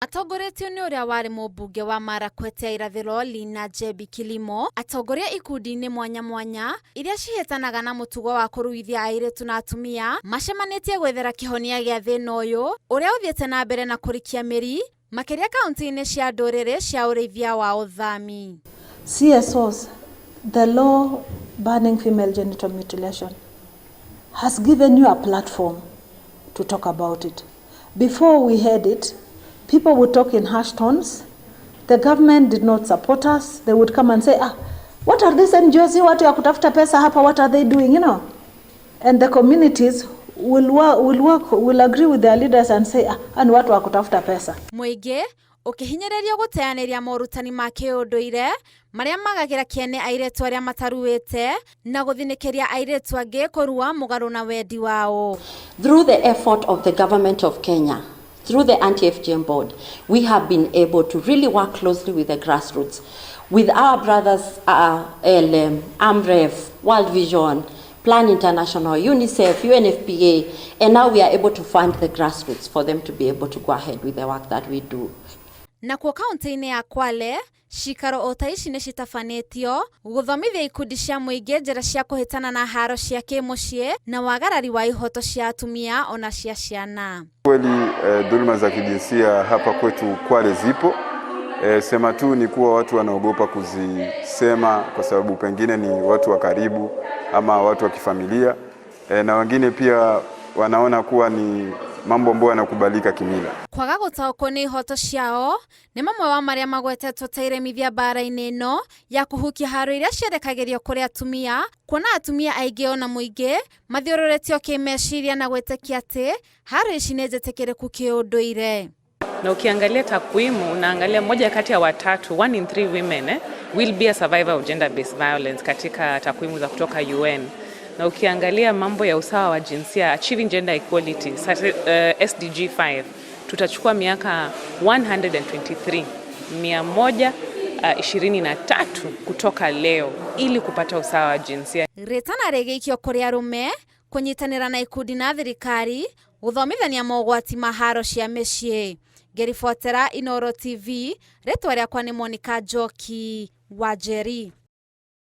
Matongoretio nĩ ũrĩa warĩ mũmbunge wa Marakwet ya irathĩro Lina Jebi Kilimo, atongoria ikundi-inĩ mwanya mwanya iria cihĩtanaga na mũtugo wa kũruithia airĩtu na atumia macemanĩtie gwethera kĩhonia gĩa thĩna ũyũ ũrĩa ũthiĩte na mbere na kũrikia mĩri makĩria kaunti-inĩ cia ndũrĩrĩ cia ũrĩithia wa ũthami. CSOs, the law banning female genital mutilation has given you a platform to talk about it. Before we had it, people would talk in harsh tones. The government did not support us. They would come and say, "Ah, what are these NGOs, watu ya kutafuta pesa hapa, what are they doing?" And the communities will work, will agree with their leaders and say, "Ah, ni watu wa kutafuta pesa." Mũingĩ ũkĩhinyĩrĩrio gũteanĩria morutani ma kĩũndũire marĩa magagĩra kĩene airĩtu arĩa mataruĩte na gũthinĩkĩria airĩtu angĩ kũrua mũgarũ na wendi wao. Through the effort of the government of Kenya, through the Anti-FGM board, we have been able to really work closely with the grassroots, with our brothers, LM, AMREF, World Vision, Plan International, UNICEF, UNFPA, and now we are able to fund the grassroots for them to be able to go ahead with the work that we do. Nakuo kaunti-inĩ ya Kwale, cikaro o ta ici nĩ citabanĩtio gũthomithia ikundi cia mũingĩ njĩra cia kũhĩtana na haro cia kĩmũciĩ na wagarari wa ihoto cia atumia ona cia ciana. Kweli dhuluma za kijinsia hapa kwetu Kwale zipo. Sema tu ni kuwa watu wanaogopa kuzisema kwa sababu pengine ni watu wa karibu ama watu wa kifamilia, na wengine pia wanaona kuwa ni mambo ambayo yanakubalika kimila. Kwaga gũtaũkwo nĩ ihoto ciao nĩ mamwe wa marĩa magwetetwo ta iremithia mbara-inĩ ĩno ya kũhukia haro iria cierekagĩrio kũrĩ atumia, kuona atumia aingĩ ona mũingĩ mathiũrũrĩtio kĩmeciria na gwĩtĩkia atĩ haro ici nĩ njĩtĩkĩrĩku kĩũndũire. Na ukiangalia takwimu, unaangalia moja kati ya watatu, one in three women, will be a survivor of gender based violence katika takwimu za kutoka UN. Na ukiangalia mambo ya usawa wa jinsia, achieving gender equality, SDG 5, tutachukua miaka 123, 123 kutoka leo ili kupata usawa wa jinsia. Rĩtana rĩgĩikio kũrĩ arũme kũnyitanĩra na ikundi na thirikari gũthomithania mogwati ma haro cia mĩciĩ. Ngĩribotera Inooro TV, rĩtwa rĩakwa nĩ Monica Njoki wa Njeri.